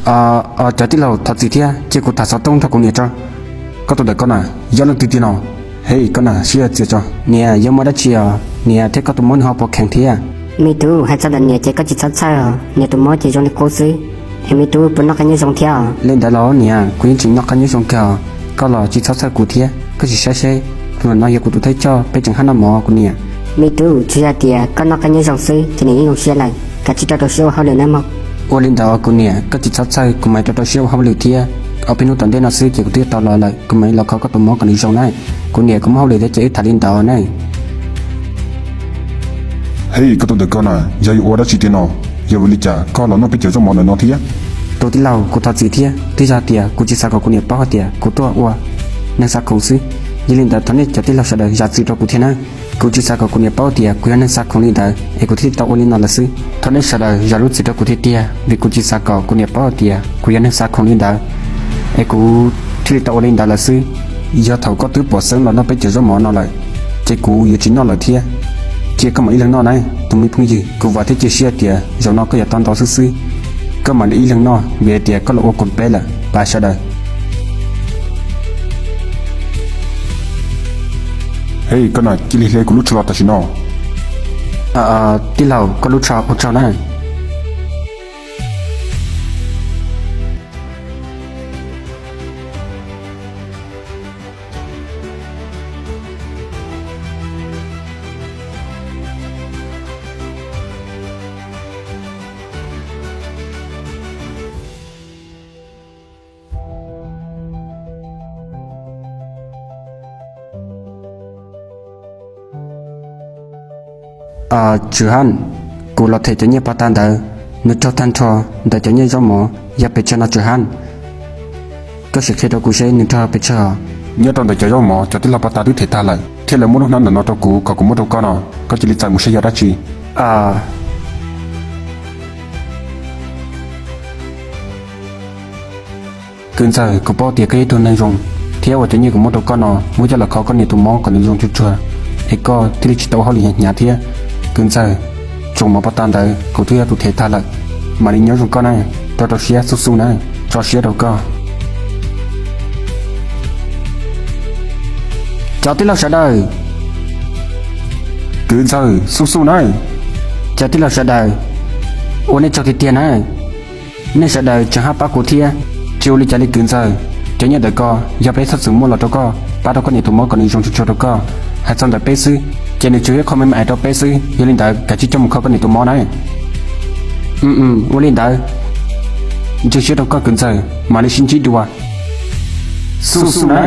Cov tij laug thov txim thiab, cia kuv tham xov tooj nrog kuv niam tso. Koj tus ntawm ko na, yog leej twg tiag no? Hej, koj na, siab txias tso. Niam, yog muaj dab tsi os? Niam thiab koj tus mob nws ho puas kheev thiab? Me tub, hais txog ntawm niam ces koj tsis txhob txhawj os, niam tus mob ces zoo li qub xwb. Es me tub puas noj qab nyob zoo thiab os? Li ntawd los niam, kuv yeej tseem noj qab nyob zoo kawg os. Koj los tsis txhob txhawj kuv thiab, koj sim saib seb, tus ntawm no yog kuv tus thawj coj, peb tseem haj noj mov kuv niam. Me tub, tsuas yog tias koj noj qab nyob zoo xwb ces niam yeej zoo siab lawm, kav tsij rau rau siab ua hauj lwm nawb mog. Ua li ntawd kuv niam, koj tsis txhob txhawj, kuv mam rau rau siab ua hauj lwm thiab. Ob peb hnub tom ntej no xwb ces kuv twb tau los lawm, kuv mam los kho koj tus mob kom nws zoo na. Kuv niam, kuv muaj hauj lwm thiab ces wb tham li ntawd na. Hej, koj tus ntawm ko na, yog yuav ua dab tsi tiag no? Yog vim li cas koj los noj peb cov zaub mov ntawm no thiab? Tus tij laug, kuv thov txim thiab, twb yog tias kuv tsis xav kom kuv niam paub hais tias kuv tuaj ua neeg xa khoom xwb. Yog li ntawd thov nej cov tij laug sawv daws zam txim rau kuv thiab na. Kuv tsis xav kom kuv niam paub tias kuv yog neeg xa khoom li ntawd es kuv thiaj li tau ua li no lawm xwb. Thov nej sawv daws zam lub txim rau kuv thiab tiag, vim kuv tsis xav kom kuv niam paub tias kuv yog neeg xa khoom li ntawd es kuv thiaj li tau ua li ntawd lawm xwb. Yog thaum koj twb pom xeeb los noj peb cov zaub mov no lawm, ces kuv yuav tsis noj lawm thiab. Cia koj mam ib leeg noj na, tus me phooj ywg. Kuv vam thiab cia siab tias zaum no koj yuav tau ntau xwb xwb. Koj mam li ib leeg noj, vim hais tias koj los ua koom peb lawm, pab sawv daws. Hej, koj na, cia li hle kuv lub tsho los tam sim no. Tij laug, koj lub tsho ua tsaug na. Tswv Hab, kuv los them cov nyiaj pov tas ntawd, nws raug tag nrho ntawm cov nyiaj zaub mov yog pes tsawg no Tswv Hab? Koj sim qhia rau kuv seb nws raug pes tsawg os. Nyob rau ntawm cov zaub mov cov tij laug pov tas twb them tag lawm, thiab lawv muab lub hnab ntawm no rau kuv kom kuv muab rau koj no, koj cia li txais mus saib yog dab tsi. Kwv ntxawg, kuv paub tias koj yog ib tug neeg zoo, thiab uas cov nyiaj kuv muab rau koj no muab coj los kho koj niam tus mob kom nws zoo tsuag tsuag, es koj thiaj li tsis tau ua hauj lwm hnyav hnyav thiab. Kwv ntxawg, tsoom mov pov tas ntawd kuv twb yuav tus them tag lawm, mam li nyob zoo koj na, rau rau siab xub xub na, tso siab rau koj. Cov tij laug sawv daws. Kwv ntxawg, xub xub na. Cov tij laug sawv daws, ua nej tsaug tiag tiag na. Nej sawv daws tseem haj pab kuv thiab. Tsis ua li cas li kwv ntxawg, cov nyiaj ntawm ko yog peb txhob txwm muab los rau koj pab rau koj niam tus mob kom nws zoo tsuag tsuag rau koj. Hais txog ntawm peb xwb, ces nws tsuas yog qho me me ais rau peb xwb, yog li ntawd kav tsij coj mus kho koj niam tus mob na. Ua li ntawd, ntseeg siab rau koj kwv ntxawg, mam li sib ntsib dua. Xub xub na.